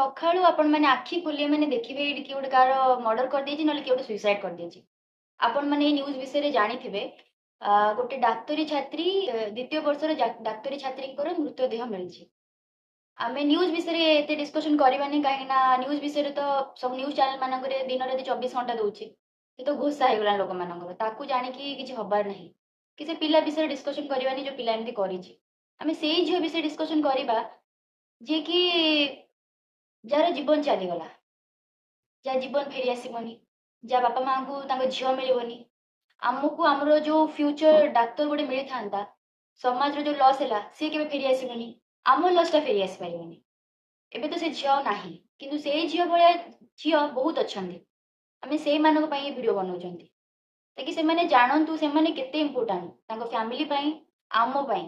ସକାଳୁ ଆପଣମାନେ ଆଖି ଖୋଲିବେ ମାନେ ଦେଖିବେ ଏଇଠି କିଏ ଗୋଟେ କାହାର ମର୍ଡର କରିଦେଇଛି, ନହେଲେ କିଏ ଗୋଟେ ସୁଇସାଇଡ୍ କରିଦେଇଛି। ଆପଣମାନେ ଏଇ ନ୍ୟୁଜ୍ ବିଷୟରେ ଜାଣିଥିବେ। ଗୋଟେ ଡାକ୍ତରୀ ଛାତ୍ରୀ, ଦ୍ୱିତୀୟ ବର୍ଷର ଡାକ୍ତରୀ ଛାତ୍ରୀଙ୍କର ମୃତଦେହ ମିଳିଛି। ଆମେ ନ୍ୟୁଜ୍ ବିଷୟରେ ଏତେ ଡିସ୍କସନ୍ କରିବାନି, କାହିଁକି ନା ନ୍ୟୁଜ୍ ବିଷୟରେ ତ ସବୁ ନ୍ୟୁଜ୍ ଚ୍ୟାନେଲ୍ ମାନଙ୍କରେ ଦିନ ରାତି 24 ଘଣ୍ଟା ଦଉଛି, ସେ ତ ଘୋଷା ହେଇଗଲାଣି ଲୋକମାନଙ୍କର, ତାକୁ ଜାଣିକି କିଛି ହବାର ନାହିଁ। କି ସେ ପିଲା ବିଷୟରେ ଡିସ୍କସନ୍ କରିବାନି ଯୋଉ ପିଲା ଏମିତି କରିଛି। ଆମେ ସେଇ ଝିଅ ବିଷୟରେ ଡିସ୍କସନ୍ କରିବା ଯିଏକି ଯାହାର ଜୀବନ ଚାଲିଗଲା, ଯାହା ଜୀବନ ଫେରି ଆସିବନି, ଯାହା ବାପା ମାଆଙ୍କୁ ତାଙ୍କ ଝିଅ ମିଳିବନି। ଆମକୁ ଆମର ଯୋଉ ଫ୍ୟୁଚର ଡାକ୍ତର ଗୋଟେ ମିଳିଥାନ୍ତା, ସମାଜର ଯୋଉ ଲସ୍ ହେଲା ସିଏ କେବେ ଫେରି ଆସିବନି, ଆମ ଲସ୍ଟା ଫେରି ଆସିପାରିବନି। ଏବେ ତ ସେ ଝିଅ ଆଉ ନାହିଁ, କିନ୍ତୁ ସେଇ ଝିଅ ଭଳିଆ ଝିଅ ବହୁତ ଅଛନ୍ତି। ଆମେ ସେଇମାନଙ୍କ ପାଇଁ ଏ ଭିଡ଼ିଓ ବନାଉଛନ୍ତି, ତାକି ସେମାନେ ଜାଣନ୍ତୁ ସେମାନେ କେତେ ଇମ୍ପୋର୍ଟାଣ୍ଟ ତାଙ୍କ ଫ୍ୟାମିଲି ପାଇଁ, ଆମ ପାଇଁ।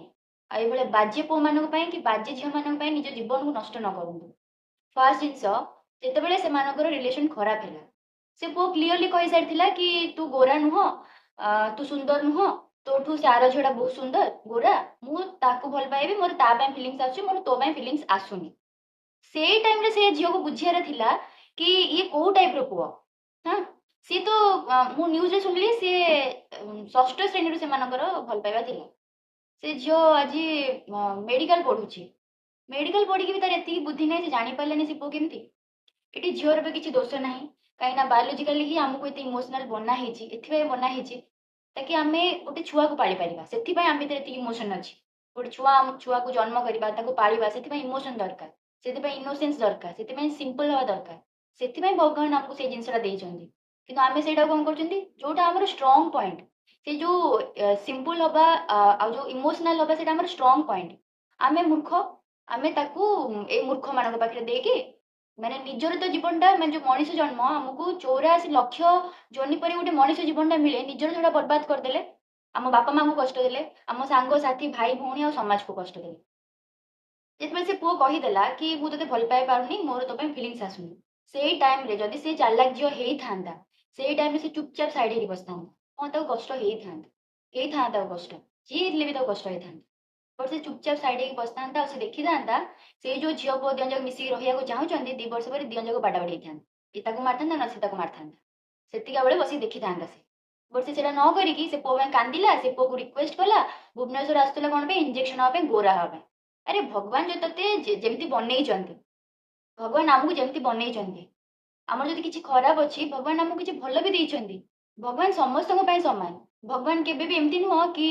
ଆଉ ଏଇଭଳିଆ ବାଜେ ପୁଅମାନଙ୍କ ପାଇଁ କି ବାଜେ ଝିଅମାନଙ୍କ ପାଇଁ ନିଜ ଜୀବନକୁ ନଷ୍ଟ ନ କରନ୍ତୁ। ଫାର୍ଷ୍ଟ ଜିନିଷ, ଯେତେବେଳେ ସେମାନଙ୍କର ରିଲେସନ୍ ଖରାପ ହେଲା, ସେ ପୁଅ କ୍ଲିଅରଲି କହିସାରିଥିଲା କି ତୁ ଗୋରା ନୁହଁ, ତୁ ସୁନ୍ଦର ନୁହଁ, ତୋଠୁ ସେ ଆର ଝିଅଟା ବହୁତ ସୁନ୍ଦର ଗୋରା, ମୁଁ ତାକୁ ଭଲ ପାଇବି, ମୋର ତା ପାଇଁ ଫିଲିଙ୍ଗସ୍ ଆସୁଛି, ମୋର ତୋ ପାଇଁ ଫିଲିଙ୍ଗସ୍ ଆସୁନି। ସେଇ ଟାଇମ୍ରେ ସେ ଝିଅକୁ ବୁଝିବାର ଥିଲା କି ଇଏ କୋଉ ଟାଇପ୍ର ପୁଅ। ହଁ, ସିଏ ତ ମୁଁ ନ୍ୟୁଜ୍ରେ ଶୁଣିଲି ସିଏ ଷଷ୍ଠ ଶ୍ରେଣୀରୁ ସେମାନଙ୍କର ଭଲ ପାଇବା ଥିଲା। ସେ ଝିଅ ଆଜି ମେଡ଼ିକାଲ ପଢୁଛି, ମେଡ଼ିକାଲ ପଢିକି ବି ତାର ଏତିକି ବୁଦ୍ଧି ନାହିଁ, ସେ ଜାଣିପାରିଲାନି ସେ ପୁଅ କେମିତି। ଏଠି ଝିଅର ବି କିଛି ଦୋଷ ନାହିଁ, କାହିଁକିନା ବାୟୋଲୋଜିକାଲି ହିଁ ଆମକୁ ଏତେ ଇମୋସନାଲ ବନା ହେଇଛି, ଏଥିପାଇଁ ବନା ହେଇଛି ତାକି ଆମେ ଗୋଟେ ଛୁଆକୁ ପାଳିପାରିବା। ସେଥିପାଇଁ ଆମ ଭିତରେ ଏତିକି ଇମୋସନ ଅଛି। ଗୋଟେ ଛୁଆ, ଛୁଆକୁ ଜନ୍ମ କରିବା, ତାକୁ ପାଳିବା, ସେଥିପାଇଁ ଇମୋସନ ଦରକାର, ସେଥିପାଇଁ ଇନୋସେନ୍ସ ଦରକାର, ସେଥିପାଇଁ ସିମ୍ପଲ ହବା ଦରକାର। ସେଥିପାଇଁ ଭଗବାନ ଆମକୁ ସେଇ ଜିନିଷଟା ଦେଇଛନ୍ତି। କିନ୍ତୁ ଆମେ ସେଇଟା କଣ କରୁଛନ୍ତି, ଯୋଉଟା ଆମର ଷ୍ଟ୍ରଙ୍ଗ ପଏଣ୍ଟ, ସେ ଯୋଉ ସିମ୍ପଲ ହବା ଆଉ ଯୋଉ ଇମୋସନାଲ ହବା, ସେଇଟା ଆମର ଷ୍ଟ୍ରଙ୍ଗ ପଏଣ୍ଟ। ଆମେ ମୂର୍ଖ, ଆମେ ତାକୁ ଏଇ ମୂର୍ଖ ମାନଙ୍କ ପାଖରେ ଦେଇକି ମାନେ ନିଜର ତ ଜୀବନଟା, ମାନେ ଯୋଉ ମଣିଷ ଜନ୍ମ ଆମକୁ 84 ଲକ୍ଷ ଯୋନି ପରି ଗୋଟେ ମଣିଷ ଜୀବନଟା ମିଳେ, ନିଜର ସେଇଟା ବର୍ବାଦ କରିଦେଲେ, ଆମ ବାପା ମାଙ୍କୁ କଷ୍ଟ ଦେଲେ, ଆମ ସାଙ୍ଗସାଥି ଭାଇ ଭଉଣୀ ଆଉ ସମାଜକୁ କଷ୍ଟ ଦେଲେ। ଯେତେବେଳେ ସେ ପୁଅ କହିଦେଲା କି ମୁଁ ତୋତେ ଭଲ ପାଇ ପାରୁନି, ମୋର ତୋ ପାଇଁ ଫିଲିଙ୍ଗସ୍ ଆସୁନି, ସେଇ ଟାଇମ୍ରେ ଯଦି ସେ ଚାଲାକ ଝିଅ ହେଇଥାନ୍ତା, ସେଇ ଟାଇମ୍ରେ ସେ ଚୁପଚାପ ସାଇଡ୍ ହେଇକି ବସିଥାନ୍ତା। ହଁ, ତାକୁ କଷ୍ଟ ହେଇଥାନ୍ତା, ହେଇଥାନ୍ତା ତାକୁ କଷ୍ଟ, ଯିଏ ହେଇଥିଲେ ବି ତାକୁ କଷ୍ଟ ହେଇଥାନ୍ତା, ବଟ୍ ସେ ଚୁପଚାପ ସାଇଡ୍ ହେଇକି ବସିଥାନ୍ତା ଆଉ ସେ ଦେଖିଥାନ୍ତା ସେଇ ଯୋଉ ଝିଅ ପୁଅ 2 ଜଣ ଯାକ ମିଶିକି ରହିବାକୁ ଚାହୁଁଛନ୍ତି, 2 ବର୍ଷ ପରେ 2 ଜଣ ଯାକ ବାଡାବାଡି ହେଇଥାନ୍ତା, ଏ ତାକୁ ମାରିଥାନ୍ତା ନା ସେ ତାକୁ ମାରିଥାନ୍ତା, ସେତିକା ବେଳେ ବସିକି ଦେଖିଥାନ୍ତା ସେ। ବଟ୍ ସେ ସେଇଟା ନ କରିକି ସେ ପୁଅ ପାଇଁ କାନ୍ଦିଲା, ସେ ପୁଅକୁ ରିକ୍ୱେଷ୍ଟ କଲା। ଭୁବନେଶ୍ୱର ଆସୁଥିଲା କଣ ପାଇଁ? ଇଞ୍ଜେକ୍ସନ ହବା ପାଇଁ, ଗୋରା ହବା ପାଇଁ। ଆରେ ଭଗବାନ ଯଦି ତତେ ଯେମିତି ବନେଇଛନ୍ତି, ଭଗବାନ ଆମକୁ ଯେମିତି ବନେଇଛନ୍ତି, ଆମର ଯଦି କିଛି ଖରାପ ଅଛି, ଭଗବାନ ଆମକୁ କିଛି ଭଲ ବି ଦେଇଛନ୍ତି। ଭଗବାନ ସମସ୍ତଙ୍କ ପାଇଁ ସମାନ। ଭଗବାନ କେବେ ବି ଏମିତି ନୁହଁ କି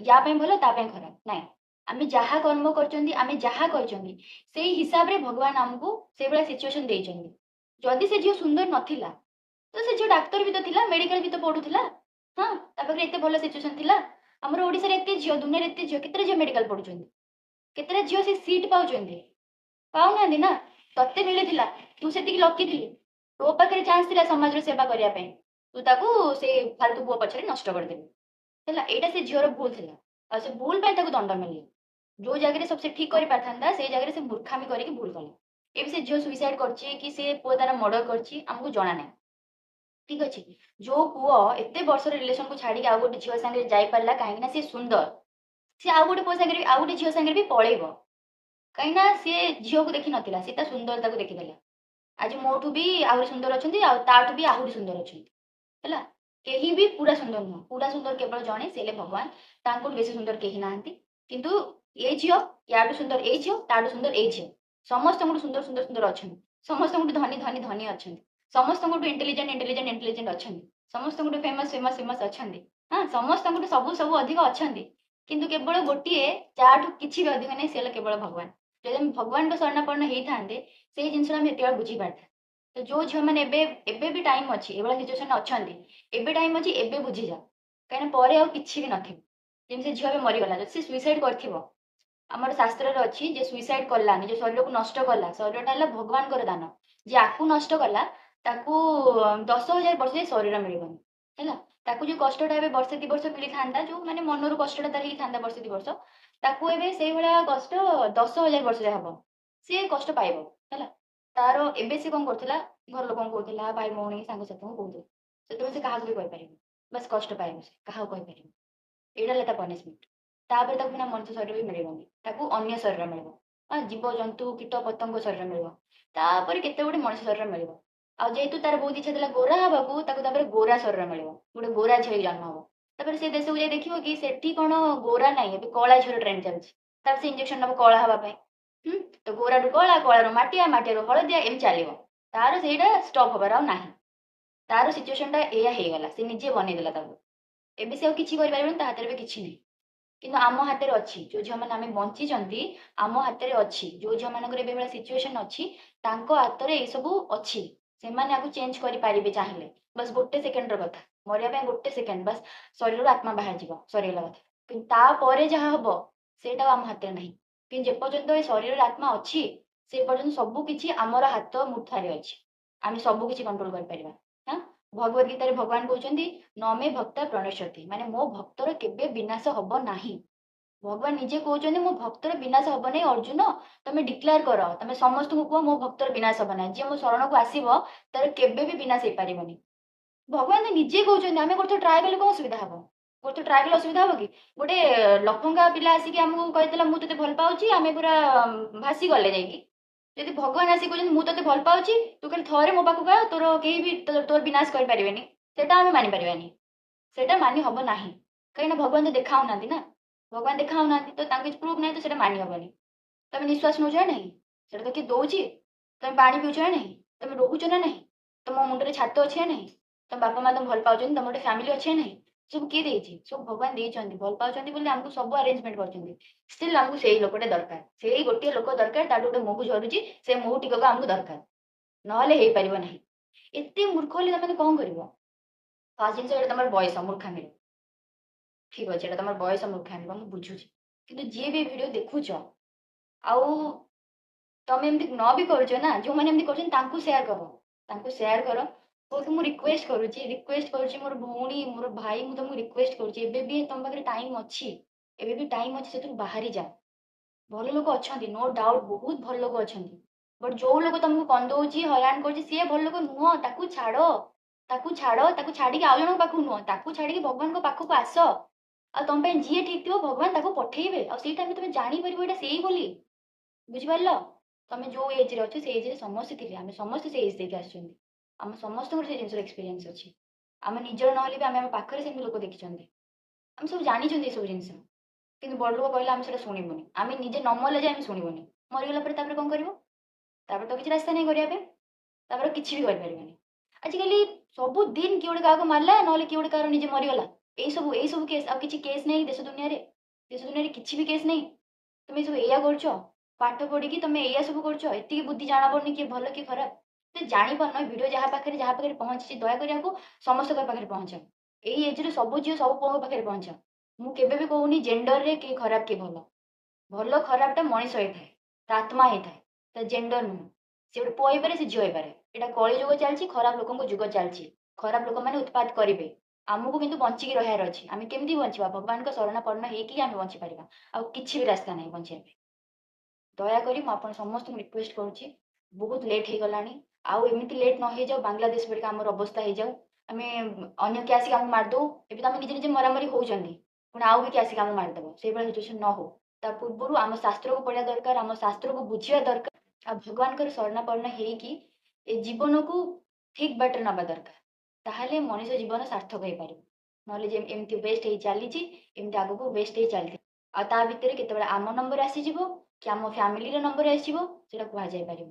ୟା ପାଇଁ ଭଲ ତା ପାଇଁ ଖରାପ। ନାଇଁ, ଆମେ ଯାହା କର୍ମ କରିଛନ୍ତି, ଆମେ ଯାହା କରିଛନ୍ତି, ସେଇ ହିସାବରେ ଭଗବାନ ଆମକୁ ସେଇଭଳିଆ ସିଚୁଏସନ ଦେଇଛନ୍ତି। ଯଦି ସେ ଝିଅ ସୁନ୍ଦର ନଥିଲା, ତ ସେ ଝିଅ ଡାକ୍ତର ବି ତ ଥିଲା, ମେଡିକାଲ ବି ତ ପଢୁଥିଲା। ହଁ, ତା ପାଖରେ ଏତେ ଭଲ ସିଚୁଏସନ ଥିଲା। ଆମର ଓଡ଼ିଶାରେ ଏତେ ଝିଅ, ଦୁନିଆରେ ଏତେ ଝିଅ, କେତେଟା ଝିଅ ମେଡିକାଲ ପଢୁଛନ୍ତି? କେତେଟା ଝିଅ ସେ ସିଟ୍ ପାଉଛନ୍ତି? ପାଉନାହାନ୍ତି ନା। ତତେ ମିଳିଥିଲା, ତୁ ସେତିକି ଲକି ଥିଲୁ, ତୋ ପାଖରେ ଚାନ୍ସ ଥିଲା ସମାଜର ସେବା କରିବା ପାଇଁ, ତୁ ତାକୁ ସେ ଫାଲତୁ ପୁଅ ପଛରେ ନଷ୍ଟ କରିଦେଲୁ। ହେଲା, ଏଇଟା ସେ ଝିଅର ଭୁଲ ଥିଲା ଆଉ ସେ ଭୁଲ ପାଇଁ ତାକୁ ଦଣ୍ଡ ମିଳିଲା। ଯୋଉ ଜାଗାରେ ସବୁ ସେ ଠିକ କରିପାରିଥାନ୍ତା, ସେଇ ଜାଗାରେ ସେ ମୂର୍ଖାମି କରିକି ଭୁଲ କଲା। ଏବେ ସେ ଝିଅ ସୁଇସାଇଡ୍ କରିଛି କି ସେ ପୁଅ ତାର ମର୍ଡର କରିଛି, ଆମକୁ ଜଣା ନାହିଁ। ଠିକ ଅଛି, ଯୋଉ ପୁଅ ଏତେ ବର୍ଷର ରିଲେସନକୁ ଛାଡିକି ଆଉ ଗୋଟେ ଝିଅ ସାଙ୍ଗରେ ଯାଇପାରିଲା, କାହିଁକି ନା ସିଏ ସୁନ୍ଦର, ସିଏ ଆଉ ଗୋଟେ ପୁଅ ସାଙ୍ଗରେ, ଆଉ ଗୋଟେ ଝିଅ ସାଙ୍ଗରେ ବି ପଳେଇବ, କାହିଁକି ନା ସିଏ ଝିଅକୁ ଦେଖିନଥିଲା, ସିଏ ତା ସୁନ୍ଦରତାକୁ ଦେଖିଦେଲା। ଆଜି ମୋଠୁ ବି ଆହୁରି ସୁନ୍ଦର ଅଛନ୍ତି ଆଉ ତାଠୁ ବି ଆହୁରି ସୁନ୍ଦର ଅଛନ୍ତି। ହେଲା, କେହି ବି ପୁରା ସୁନ୍ଦର ନୁହଁ। ପୁରା ସୁନ୍ଦର କେବଳ ଜଣେ, ସେ ହେଲେ ଭଗବାନ। ତାଙ୍କଠୁ ବେଶୀ ସୁନ୍ଦର କେହି ନାହାନ୍ତି। କିନ୍ତୁ ଏଇ ଝିଅ, ୟାଠୁ ସୁନ୍ଦର ଏଇ ଝିଅ, ତାଠୁ ସୁନ୍ଦର ଏଇ ଝିଅ, ସମସ୍ତଙ୍କଠୁ ସୁନ୍ଦର ସୁନ୍ଦର ସୁନ୍ଦର ଅଛନ୍ତି, ସମସ୍ତଙ୍କଠୁ ଧନୀ ଧନୀ ଧନୀ ଅଛନ୍ତି, ସମସ୍ତଙ୍କଠୁ ଇଣ୍ଟେଲିଜେଣ୍ଟ ଇଣ୍ଟେଲିଜେଣ୍ଟ ଇଣ୍ଟେଲିଜେଣ୍ଟ ଅଛନ୍ତି, ସମସ୍ତଙ୍କଠୁ ଫେମସ୍ ଫେମସ୍ ଫେମସ୍ ଅଛନ୍ତି। ହଁ, ସମସ୍ତଙ୍କଠୁ ସବୁ ସବୁ ଅଧିକ ଅଛନ୍ତି। କିନ୍ତୁ କେବଳ ଗୋଟିଏ ଯାହାଠୁ କିଛି ବି ଅଧିକ ନାହିଁ, ସେ ହେଲା କେବଳ ଭଗବାନ। ଯଦି ଆମେ ଭଗବାନଙ୍କ ଶରଣାପନ୍ନ ହେଇଥାନ୍ତେ, ସେଇ ଜିନିଷଟା ଆମେ ସେତେବେଳେ ବୁଝିପାରିଥାନ୍ତେ। ତ ଯୋଉ ଝିଅମାନେ ଏବେ ଏବେ ବି ଟାଇମ୍ ଅଛି, ଏଭଳିଆ ସିଚୁଏସନ୍ ଅଛନ୍ତି, ଏବେ ଟାଇମ୍ ଅଛି, ଏବେ ବୁଝିଯା, କାହିଁକିନା ପରେ ଆଉ କିଛି ବି ନଥିବ। ଯେମିତି ସେ ଝିଅ ଏବେ ମରିଗଲା, ଯଦି ସେ ସୁଇସାଇଡ୍ କରିଥିବ, ଆମର ଶାସ୍ତ୍ରରେ ଅଛି ଯେ ସୁଇସାଇଡ୍ କଲା, ନିଜ ଶରୀରକୁ ନଷ୍ଟ କଲା, ଶରୀରଟା ହେଲା ଭଗବାନଙ୍କର ଦାନ, ଯିଏ ଆକୁ ନଷ୍ଟ କଲା ତାକୁ 10,000 ବର୍ଷ ଯାଏ ଶରୀର ମିଳିବନି। ହେଲା, ତାକୁ ଯୋଉ କଷ୍ଟଟା ଏବେ ବର୍ଷେ 2 ବର୍ଷ ମିଳିଥାନ୍ତା, ଯୋଉ ମାନେ ମନରୁ କଷ୍ଟଟା ତାର ହେଇଥାନ୍ତା ବର୍ଷେ 2 ବର୍ଷ, ତାକୁ ଏବେ ସେଇଭଳିଆ କଷ୍ଟ 10,000 ବର୍ଷ ଯାଏ ହବ, ସିଏ କଷ୍ଟ ପାଇବ। ହେଲା, ତାର ଏବେ ସେ କଣ କରୁଥିଲା? ଘର ଲୋକଙ୍କୁ କହୁଥିଲା, ଭାଇ ଭଉଣୀ ସାଙ୍ଗସାଥିଙ୍କୁ କହୁଥିଲା, ସେତେବେଳେ ସେ କାହାକୁ ବି କହିପାରିବନି। ବାସ୍ କଷ୍ଟ ପାଇବ, ସେ କାହାକୁ କହିପାରିବନି। ଏଇଟା ହେଲା ତା ପନିଶମେଣ୍ଟ। ତାପରେ ତାକୁ ନା ମଣିଷ ଶରୀର ବି ମିଳିବନି, ତାକୁ ଅନ୍ୟ ଶରୀର ମିଳିବ, ଜୀବଜନ୍ତୁ କୀଟ ପତଙ୍ଗ ଶରୀର ମିଳିବ। ତାପରେ କେତେ ଗୋଟେ ମଣିଷ ଶରୀର ମିଳିବ। ଆଉ ଯେହେତୁ ତାର ବହୁତ ଇଚ୍ଛା ଥିଲା ଗୋରା ହବାକୁ, ତାକୁ ତାପରେ ଗୋରା ଶରୀର ମିଳିବ, ଗୋଟେ ଗୋରା ଝିଅ ଜନ୍ମ ହବ। ତାପରେ ସେ ଦେଶକୁ ଯାଇ ଦେଖିବ କି ସେଠି କ'ଣ ଗୋରା ନାହିଁ, ଏବେ କଳା ଝିଅର ଟ୍ରେଣ୍ଡ ଚାଲିଛି। ତାପରେ ସେ ଇଞ୍ଜେକ୍ସନ ନବ କଳା ହବା ପାଇଁ। ତ ଗୋରାରୁ କଳା, କଳାରୁ ମାଟିଆ, ମାଟିଆରୁ ହଳଦିଆ, ଏମିତି ଚାଲିବ। ତାର ସେଇଟା ଷ୍ଟପ୍ ହବାର ଆଉ ନାହିଁ। ତାର ସିଚୁଏସନଟା ଏଇଆ ହେଇଗଲା, ସେ ନିଜେ ବନେଇଦେଲା ତାକୁ। ଏବେ ସେ ଆଉ କିଛି କରିପାରିବନି, ତା ହାତରେ ବି କିଛି ନାହିଁ। କିନ୍ତୁ ଆମ ହାତରେ ଅଛି, ଯୋଉ ଝିଅମାନେ ଆମେ ବଞ୍ଚିଛନ୍ତି ଆମ ହାତରେ ଅଛି। ଯୋଉ ଝିଅମାନଙ୍କର ଏବେ ଭଳିଆ ସିଚୁଏସନ ଅଛି ତାଙ୍କ ହାତରେ ଏଇସବୁ ଅଛି, ସେମାନେ ଆକୁ ଚେଞ୍ଜ କରିପାରିବେ ଚାହିଁଲେ। ବାସ୍ ଗୋଟେ ସେକେଣ୍ଡର କଥା, ମରିବା ପାଇଁ ଗୋଟେ ସେକେଣ୍ଡ, ବାସ୍ ଶରୀରରୁ ଆତ୍ମା ବାହାରିଯିବ, ସରିଗଲା କଥା। କିନ୍ତୁ ତାପରେ ଯାହା ହବ ସେଇଟା ଆଉ ଆମ ହାତରେ ନାହିଁ। କିନ୍ତୁ ଯେପର୍ଯ୍ୟନ୍ତ ଏ ଶରୀରରେ ଆତ୍ମା ଅଛି ସେ ପର୍ଯ୍ୟନ୍ତ ସବୁ କିଛି ଆମର ହାତ ମୁଠାରେ ଅଛି, ଆମେ ସବୁ କିଛି କଣ୍ଟ୍ରୋଲ କରିପାରିବା। ହଁ, ଭଗବତ ଗୀତାରେ ଭଗବାନ କହୁଛନ୍ତି ନମେ ଭକ୍ତା ପ୍ରଣଶ୍ୟତି, ମାନେ ମୋ ଭକ୍ତର କେବେ ବିନାଶ ହବ ନାହିଁ। ଭଗବାନ ନିଜେ କହୁଛନ୍ତି ମୋ ଭକ୍ତର ବିନାଶ ହବ ନାହିଁ। ଅର୍ଜୁନ ତମେ ଡିକ୍ଲେୟାର କର, ତମେ ସମସ୍ତଙ୍କୁ କୁହ ମୋ ଭକ୍ତର ବିନାଶ ହବ ନାହିଁ, ଯିଏ ମୋ ଶରଣକୁ ଆସିବ ତାର କେବେ ବି ବିନାଶ ହେଇପାରିବନି। ଭଗବାନ ତ ନିଜେ କହୁଛନ୍ତି, ଆମେ ଗୋଟେ ଟ୍ରାଏ କଲେ କଣ ଅସୁବିଧା ହବ? ଗୋଟେ ଟ୍ରାଏ କଲେ ଅସୁବିଧା ହବ କି? ଗୋଟେ ଲଫଙ୍ଗା ପିଲା ଆସିକି ଆମକୁ କହିଦେଲା ମୁଁ ତୋତେ ଭଲ ପାଉଛି, ଆମେ ପୁରା ଭାସିଗଲେ ଯାଇକି। ଯଦି ଭଗବାନ ଆସିକି କହୁଛନ୍ତି ମୁଁ ତୋତେ ଭଲ ପାଉଛି, ତୁ ଖାଲି ଥରେ ମୋ ପାଖକୁ ଆ, ତୋର କେହି ବି ତୋର ବିନାଶ କରିପାରିବେନି, ସେଇଟା ଆମେ ମାନିପାରିବାନି, ସେଇଟା ମାନି ହବ ନାହିଁ। କାହିଁକିନା ଭଗବାନ ତ ଦେଖାଉନାହାନ୍ତି ନା, ଭଗବାନ ଦେଖାଉନାହାନ୍ତି ତ ତାଙ୍କୁ କିଛି ପ୍ରୁଫ୍ ନାହିଁ, ତ ସେଇଟା ମାନି ହବନି। ତମେ ନିଶ୍ୱାସ ନେଉଛ ନା ନାହିଁ, ସେଇଟା ତ କିଏ ଦଉଛି? ତମେ ପାଣି ପିଉଛ ନା ନାହିଁ, ତମେ ରହୁଛ ନା ନାହିଁ, ତମ ମୁଣ୍ଡରେ ଛାତ ଅଛି ନା ନାହିଁ, ତମ ବାପା ମା ତମକୁ ଭଲ ପାଉଛନ୍ତି, ତମ ଗୋଟେ ଫ୍ୟାମିଲି ଅଛି ନା ନାହିଁ, ସବୁ କିଏ ଦେଇଛି? ସବୁ ଭଗବାନ ଦେଇଛନ୍ତି। ଭଲ ପାଉଛନ୍ତି ବୋଲି ଆମକୁ ସବୁ ଆରେଞ୍ଜମେଣ୍ଟ କରିଛନ୍ତି। ଷ୍ଟିଲ୍ ଆମକୁ ସେଇ ଲୋକଟା ଦରକାର, ସେଇ ଗୋଟିଏ ଲୋକ ଦରକାର, ତାଠୁ ଗୋଟେ ମହୁ ଝରୁଛି, ସେ ମହୁ ଟିକକ ଆମକୁ ଦରକାର, ନହେଲେ ହେଇପାରିବ ନାହିଁ। ଏତେ ମୂର୍ଖ ହେଲେ ତମେ କଣ କରିବ? ଫାର୍ଷ୍ଟ ଜିନିଷ ଏଇଟା ତମର ବୟସ ମୂର୍ଖାମିର, ଠିକ ଅଛି, ଏଇଟା ତମର ବୟସ ମୂର୍ଖାମିର, ମୁଁ ବୁଝୁଛି। କିନ୍ତୁ ଯିଏ ବି ଭିଡ଼ିଓ ଦେଖୁଛ ଆଉ ତମେ ଏମିତି ନ ବି କରୁଛ ନା, ଯୋଉମାନେ ଏମିତି କରୁଛନ୍ତି ତାଙ୍କୁ ସେୟାର କର, ତାଙ୍କୁ ସେୟାର କର। ବହୁତ ମୁଁ ରିକ୍ୱେଷ୍ଟ କରୁଛି, ରିକ୍ୱେଷ୍ଟ କରୁଛି ମୋର ଭଉଣୀ, ମୋର ଭାଇ, ମୁଁ ତମକୁ ରିକ୍ୱେଷ୍ଟ କରୁଛି, ଏବେ ବି ତମ ପାଖରେ ଟାଇମ୍ ଅଛି, ଏବେ ବି ଟାଇମ୍ ଅଛି, ସେଥିରୁ ବାହାରି ଯା। ଭଲ ଲୋକ ଅଛନ୍ତି, ନୋ ଡାଉଟ୍, ବହୁତ ଭଲ ଲୋକ ଅଛନ୍ତି, ବଟ୍ ଯୋଉ ଲୋକ ତମକୁ କନ୍ଦଉଛି, ହଇରାଣ କରୁଛି, ସିଏ ଭଲ ଲୋକ ନୁହଁ। ତାକୁ ଛାଡ଼, ତାକୁ ଛାଡ଼, ତାକୁ ଛାଡ଼ିକି ଆଉ ଜଣଙ୍କ ପାଖକୁ ନୁହଁ, ତାକୁ ଛାଡ଼ିକି ଭଗବାନଙ୍କ ପାଖକୁ ଆସ। ଆଉ ତମ ପାଇଁ ଯିଏ ଠିକ୍ ଥିବ ଭଗବାନ ତାକୁ ପଠେଇବେ, ଆଉ ସେଇ ଟାଇମ୍ରେ ତମେ ଜାଣିପାରିବ ଏଇଟା ସେଇ ବୋଲି। ବୁଝିପାରିଲ? ତମେ ଯୋଉ ଏଜ୍ରେ ଅଛ ସେଇ ଏଜ୍ରେ ସମସ୍ତେ ଥିଲେ, ଆମେ ସମସ୍ତେ ସେଇ ଏଜ୍ ଦେଇକି ଆସିଛନ୍ତି, ଆମ ସମସ୍ତଙ୍କର ସେ ଜିନିଷର ଏକ୍ସପିରିଏନ୍ସ ଅଛି। ଆମ ନିଜର ନହେଲେ ବି ଆମେ ଆମ ପାଖରେ ସେମିତି ଲୋକ ଦେଖିଛନ୍ତି, ଆମେ ସବୁ ଜାଣିଛନ୍ତି ଏସବୁ ଜିନିଷ। କିନ୍ତୁ ବଡ଼ ଲୋକ କହିଲେ ଆମେ ସେଇଟା ଶୁଣିବୁନି, ଆମେ ନିଜେ ନ ମଲେ ଯାଏ ଆମେ ଶୁଣିବୁନି। ମରିଗଲା ପରେ ତାପରେ କଣ କରିବ? ତାପରେ ତ କିଛି ରାସ୍ତା ନାହିଁ କରିବା ପାଇଁ, ତାପରେ କିଛି ବି କରିପାରିବନି। ଆଜିକାଲି ସବୁଦିନ କିଏ ଗୋଟେ କାହାକୁ ମାରିଲା, ନହେଲେ କିଏ ଗୋଟେ କାହାର ନିଜେ ମରିଗଲା, ଏଇସବୁ କେସ୍। ଆଉ କିଛି କେସ୍ ନାହିଁ ଦେଶ ଦୁନିଆରେ, ଦେଶ ଦୁନିଆରେ କିଛି ବି କେସ୍ ନାହିଁ। ତମେ ଏସବୁ ଏଇଆ କରୁଛ, ପାଠ ପଢିକି ତମେ ଏଇଆ ସବୁ କରୁଛ, ଏତିକି ବୁଦ୍ଧି ଜଣା ପଡୁନି କିଏ ଭଲ କିଏ ଖରାପ। ତ ଜାଣିପାରୁନ। ଭିଡ଼ିଓ ଯାହା ପାଖରେ ପହଞ୍ଚିଛି, ଦୟାକରି ଆକୁ ସମସ୍ତଙ୍କ ପାଖରେ ପହଞ୍ଚାଅ। ଏଇ ଏଜ୍ରେ ସବୁ ଝିଅ ସବୁ ପୁଅଙ୍କ ପାଖରେ ପହଞ୍ଚାଅ। ମୁଁ କେବେ ବି କହୁନି ଜେଣ୍ଡରରେ କିଏ ଖରାପ କିଏ ଭଲ। ଭଲ ଖରାପଟା ମଣିଷ ହେଇଥାଏ, ତା ଆତ୍ମା ହେଇଥାଏ, ତା ଜେଣ୍ଡର ନୁହଁ। ସେ ଗୋଟେ ପୁଅ ହେଇପାରେ, ସେ ଝିଅ ହେଇପାରେ। ଏଇଟା କଳି ଯୁଗ ଚାଲିଛି, ଖରାପ ଲୋକଙ୍କ ଯୁଗ ଚାଲିଛି, ଖରାପ ଲୋକମାନେ ଉତ୍ପାତ କରିବେ। ଆମକୁ କିନ୍ତୁ ବଞ୍ଚିକି ରହିବାର ଅଛି। ଆମେ କେମିତି ବଞ୍ଚିବା? ଭଗବାନଙ୍କ ଶରଣାପନ୍ନ ହେଇକି ଆମେ ବଞ୍ଚିପାରିବା, ଆଉ କିଛି ବି ରାସ୍ତା ନାହିଁ ବଞ୍ଚିବା ପାଇଁ। ଦୟାକରି ମୁଁ ଆପଣ ସମସ୍ତଙ୍କୁ ରିକ୍ୱେଷ୍ଟ କରୁଛି, ବହୁତ ଲେଟ୍ ହେଇଗଲାଣି, ଆଉ ଏମିତି ଲେଟ୍ ନ ହେଇଯାଉ, ବାଂଲାଦେଶ ପରିକା ଆମର ଅବସ୍ଥା ହେଇଯାଉ, ଆମେ ଅନ୍ୟ କିଏ ଆସିକି ଆମକୁ ମାରିଦଉ। ଏବେ ତ ଆମେ ନିଜେ ନିଜେ ମରାମରି ହଉଛନ୍ତି, ପୁଣି ଆଉ ବି କିଏ ଆସିକି ଆମକୁ ମାରିଦେବ, ସେଇଭଳିଆ ସିଚୁଏସନ୍ ନ ହଉ। ତା ପୂର୍ବରୁ ଆମ ଶାସ୍ତ୍ରକୁ ପଢିବା ଦରକାର, ଆମ ଶାସ୍ତ୍ରକୁ ବୁଝିବା ଦରକାର, ଆଉ ଭଗବାନଙ୍କର ଶରଣାପନ୍ନ ହେଇକି ଏ ଜୀବନକୁ ଠିକ୍ ବାଟରେ ନେବା ଦରକାର। ତାହେଲେ ମଣିଷ ଜୀବନ ସାର୍ଥକ ହେଇପାରିବ, ନହେଲେ ଯେ ଏମିତି ୱେଷ୍ଟ ହେଇ ଚାଲିଛି, ଏମିତି ଆଗକୁ ୱେଷ୍ଟ ହେଇ ଚାଲିଥିବ। ଆଉ ତା ଭିତରେ କେତେବେଳେ ଆମ ନମ୍ବର ଆସିଯିବ କି ଆମ ଫ୍ୟାମିଲିର ନମ୍ବର ଆସିଯିବ, ସେଇଟା କୁହାଯାଇପାରିବ।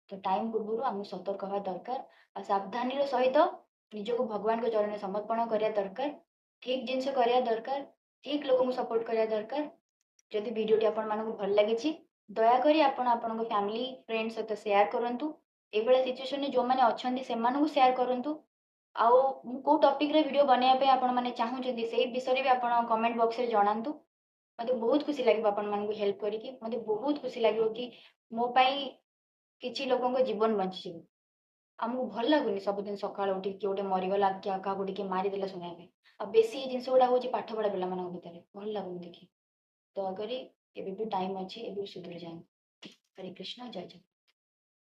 ତ ଟାଇମ୍ ପୂର୍ବରୁ ଆମକୁ ସତର୍କ ହେବା ଦରକାର, ଆଉ ସାବଧାନୀର ସହିତ ନିଜକୁ ଭଗବାନଙ୍କ ଚରଣରେ ସମର୍ପଣ କରିବା ଦରକାର, ଠିକ୍ ଜିନିଷ କରିବା ଦରକାର, ଠିକ୍ ଲୋକଙ୍କୁ ସପୋର୍ଟ କରିବା ଦରକାର। ଯଦି ଭିଡ଼ିଓଟି ଆପଣମାନଙ୍କୁ ଭଲ ଲାଗିଛି, ଦୟାକରି ଆପଣ ଆପଣଙ୍କ ଫ୍ୟାମିଲି ଫ୍ରେଣ୍ଡ ସହିତ ସେୟାର କରନ୍ତୁ। ଏଇଭଳିଆ ସିଚୁଏସନରେ ଯେଉଁମାନେ ଅଛନ୍ତି ସେମାନଙ୍କୁ ସେୟାର କରନ୍ତୁ। ଆଉ ମୁଁ କେଉଁ ଟପିକ୍ରେ ଭିଡ଼ିଓ ବନେଇବା ପାଇଁ ଆପଣମାନେ ଚାହୁଁଛନ୍ତି ସେଇ ବିଷୟରେ ବି ଆପଣ କମେଣ୍ଟ ବକ୍ସରେ ଜଣାନ୍ତୁ। ମୋତେ ବହୁତ ଖୁସି ଲାଗିବ ଆପଣମାନଙ୍କୁ ହେଲ୍ପ କରିକି। ମୋତେ ବହୁତ ଖୁସି ଲାଗିବ କି ମୋ ପାଇଁ କିଛି ଲୋକଙ୍କ ଜୀବନ ବଞ୍ଚିଯିବ। ଆମକୁ ଭଲ ଲାଗୁନି ସବୁଦିନ ସକାଳୁ ଉଠିକି କିଏ ଗୋଟେ ମରିଗଲା, କିଏ କାହାକୁ ଟିକେ ମାରିଦେଲା ଶୁଣିବା ପାଇଁ। ଆଉ ବେଶୀ ଏଇ ଜିନିଷ ଗୁଡ଼ା ହେଉଛି ପାଠ ପଢ଼ା ପିଲାମାନଙ୍କ ଭିତରେ, ଭଲ ଲାଗୁନି ଦେଖି। ଦୟାକରି ଏବେ ବି ଟାଇମ୍ ଅଛି, ଏବେ ବି ସୁଧୁରି ଯାଆନ୍ତୁ। ହରେ କୃଷ୍ଣ, ଜୟ ଜଗନ୍ନାଥ।